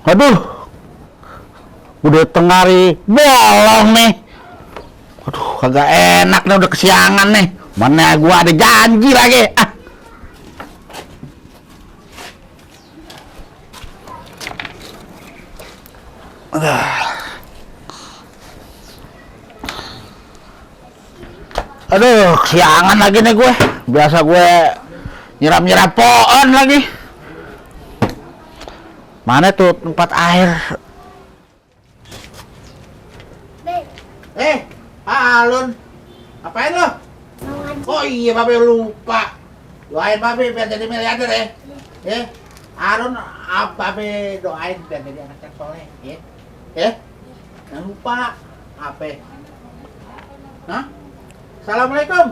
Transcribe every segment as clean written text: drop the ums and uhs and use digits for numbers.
Aduh, udah tengah hari bolong nih. Aduh, kagak enak nih, udah kesiangan nih. Mana gua ada janji lagi. Aduh, kesiangan lagi nih gue. Biasa gue nyiram-nyiram pohon lagi. Mana tuh tempat air? Alun, apain lo? Oh iya, Babe lupa. Doain Babe biar jadi miliarder ya. Alun, Babe doain biar jadi anak yang soleh ya. Jangan lupa. Apa? Hah? Assalamualaikum.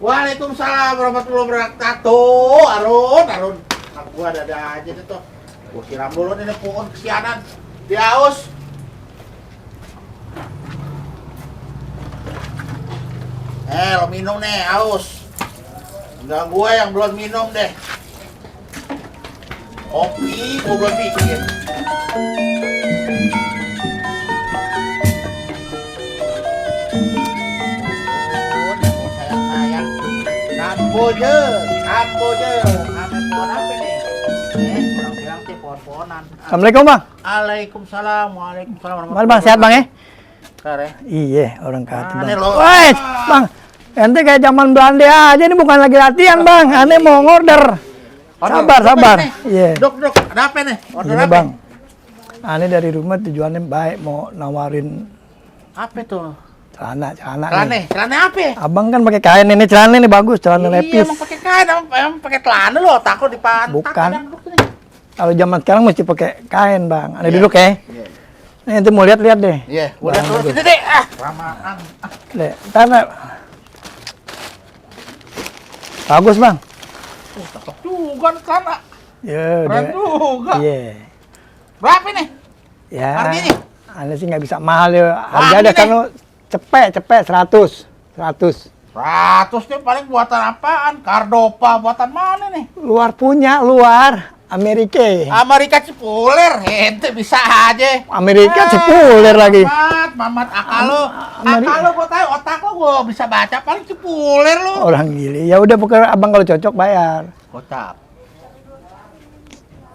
Waalaikumsalam warahmatullahi wabarakatuh. Arun. Aku ada aja deh tuh. Gua siram dulu nih pohon kesianan. Dia haus. Lo minum nih, haus. Enggak gue yang belum minum deh. Kopi, gue belum bikin. Sayang. Kamboja. Ame pohon apa nih? Orang bilang sih pohon-pohonan. Assalamualaikum bang. Waalaikumsalam. Mal bang, sehat bang ya? Kare. Iya, orang kati bang. Lo. Woi, bang, ente kayak zaman Belanda aja, ini bukan lagi latihan bang, ane mau ngorder. Sabar. Iya. Dok, ada apa nih? Order Ini apa? bang, ane dari rumah tujuannya baik, mau nawarin Apa tuh? celana nih. Celana apa? Abang kan pakai kain ini, celana ini bagus, celana Iya, lepis. emang pakai kain, emang pakai celana lo, otak lo dipantat. Bukan. Kadang duduk nih. Kalau zaman sekarang mesti pakai kain bang. Ane Iya. duduk ya. Iya. Nih ente mau lihat deh. Iya, udah Bang, turun bagus. sini deh. Ramaan. Deh, ntar, Nak. Bagus bang. Cocok juga nih celana. Ya, Keren juga. Iya. Berapa nih? Ya. Harganya? Ane sih nggak bisa mahal ya. Harga Wah, ada ini kan cepet 100. 100 nih paling buatan apaan? Cardopa buatan mana nih? Luar Amerika. Amerika Cipulir, ente bisa aja. Amerika Cipulir lagi. Mamat akal lo. Akal lo gua tahu, otak lo gua bisa baca paling Cipulir lo. Orang gili. Ya udah pokoknya abang kalau cocok bayar. Gocap.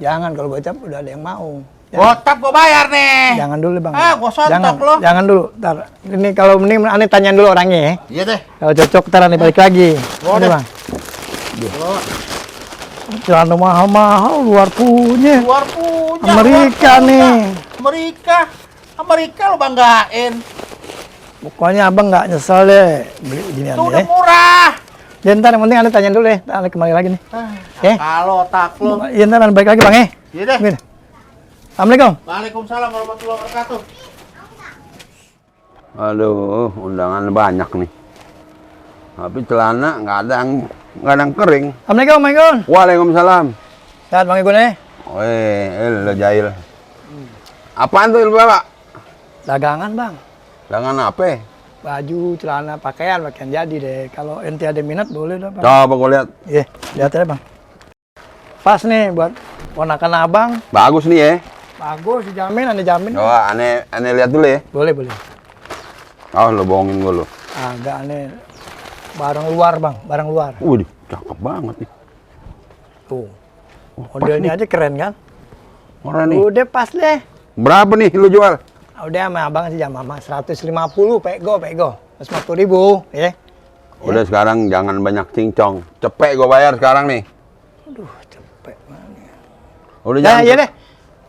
Jangan kalau gocap udah ada yang mau. Gocap gua bayar nih. Jangan dulu bang. Gua sontok lo. Jangan dulu. Ntar ini kalau mending aneh tanyain dulu orangnya ya. Iya deh. Kalau cocok ntar aneh balik lagi. Boleh. Udah, bang. Celana mahal-mahal luar punya. Amerika nih. Amerika lo banggain. Pokoknya abang nggak nyesel deh beli ginian Itu udah deh. murah. Ya ntar yang penting aneh tanyain dulu deh. Aneh kembali lagi nih. Kalau otak lo. Iya ntar aneh balik lagi bang ya. Iya deh. Gini. Assalamualaikum. Waalaikumsalam warahmatullahi wabarakatuh. Aduh, undangan banyak nih. Tapi celana nggak ada yang kering. Assalamualaikum. Waalaikumsalam. Sehat bang Igun ya? Lo jahil. Apaan tuh bapak? Dagangan bang. Dengan apa? Baju, celana, pakaian jadi deh. Kalau ente ada minat boleh dah bang. Coba gue lihat. Iya, lihat aja bang. Pas nih buat ponakan abang. Bagus nih ya. Bagus, dijamin, aneh jamin. Coba aneh lihat dulu ya. Boleh. Oh, lo bohongin gue lo. Agak aneh. Barang luar bang, barang luar. Waduh, cakep banget nih. Tuh. Modelnya aja keren kan? Orang nih. Udah pas deh. Berapa nih lo jual? Udah sama abang sih jam mama 150 pego. 150.000 ya. Udah sekarang jangan banyak cincong. Cepet gue bayar sekarang nih. Aduh, cepet banget. Udah Nah, jangan. iya deh.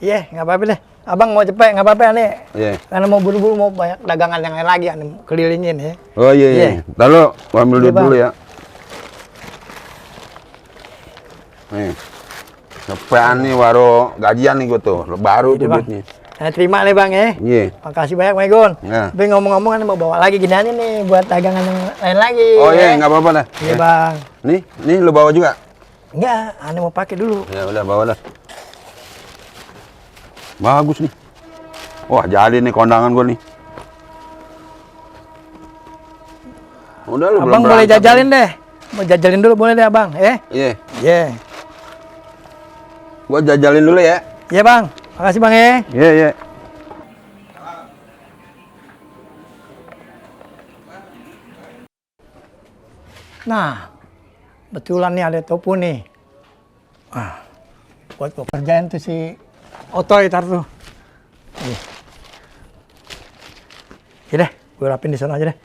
Iya, nggak apa-apa deh. Abang mau cepet, nggak apa-apa nih. Iya. Karena mau buru-buru mau banyak dagangan yang lain lagi, aneh kelilingin ya. Oh iya. Iya. Ntar lo gua ambil Iya, duit Bang. dulu ya. Nih. Sepean nih baru gajian nih gue tuh. Baru tuh Bang. duitnya. Saya terima nih Bang ya. Iya. Makasih banyak Bang Egon. Ya. Tapi ngomong-ngomong kan mau bawa lagi giniannya nih buat dagangan yang lain lagi. Oh iya, ya. nggak apa-apa dah. Iya Ya. Bang. Nih lu bawa juga. Enggak, aneh mau pakai dulu. Ya udah bawa dah. Bagus nih. Wah, jadi nih kondangan gue nih. Udah lu belum Abang boleh berangkat jajalin nih. deh. Mau jajalin dulu boleh deh Abang, ya? Iya. Iya. Gua jajalin dulu ya. Iya Bang. Makasih Bang ya. Iya, iya. Nah, betulan nih ada topu nih. Buat gue kerjain tuh si Otoy tar tuh. Nih. Ya deh, gue rapin di sana aja deh.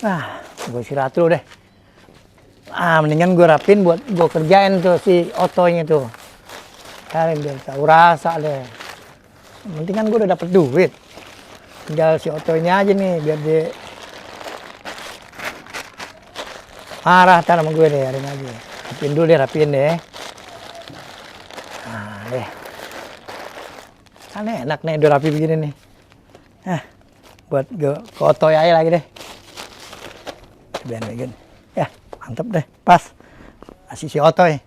Nah, gue istirahat dulu deh. Mendingan gue rapin buat gue kerjain tuh si Otoynya tuh. Kalian biar tahu rasa deh. Yang penting kan gue udah dapet duit. Tinggal si Otoynya aja nih biar dia marah ntar sama gue deh, hari aja. Rapiin dulu deh, rapiin deh. Nah deh. Kan enak nih udah rapi begini nih. Buat ke Otoy aja lagi deh. Biar ya, mantep deh, pas. Kasih si Otoy.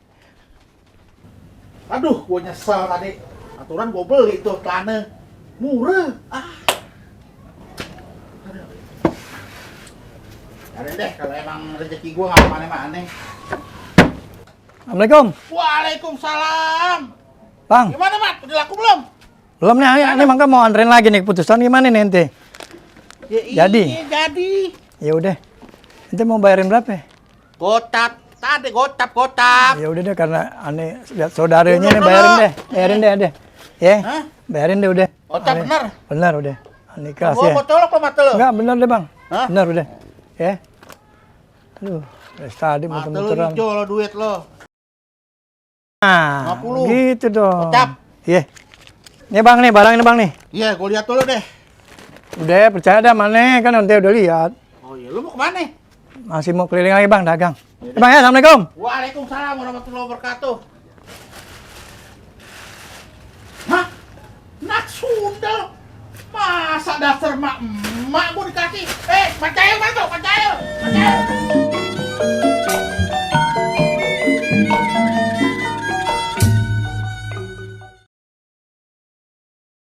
Aduh, gue nyesel tadi. Aturan gue beli tuh celana murah. Ada deh, kalau emang rezeki gue nggak kemana-mana. Assalamualaikum. Waalaikumsalam. Bang, Gimana, Mat? Udah laku belum? belum nih, ini Mangga mau anterin lagi nih keputusan gimana nih ente? Ya, Jadi? iya, jadi. Ya udah. Ente mau bayarin berapa? Gotap. Tadi gotap. Ya udah deh karena aneh lihat saudaranya nih Belum, bayarin belum. deh. Bayarin deh. Ya. Hah? Bayarin deh udah. Gotap Aneh. bener? Bener udah. Aneh keras Gue ya. mau colok lo mata lo. Enggak, bener deh Bang. Hah? Bener udah. Ya. Aduh, dari tadi Mata lo muter-muteran. hijau lo duit lo. Nah, 50. gitu dong. Gocap. Iya. Nih Bang nih, barang ini Bang nih. Iya, gue lihat dulu deh. Udah percaya dah mana kan nanti udah lihat. Oh iya, lu mau kemana? Masih mau keliling lagi Bang dagang. Bang ya, Assalamualaikum. Waalaikumsalam warahmatullahi wabarakatuh. Hah? Nak sundel? Masa dasar emak gue dikasih? Percaya mana tuh? Percaya?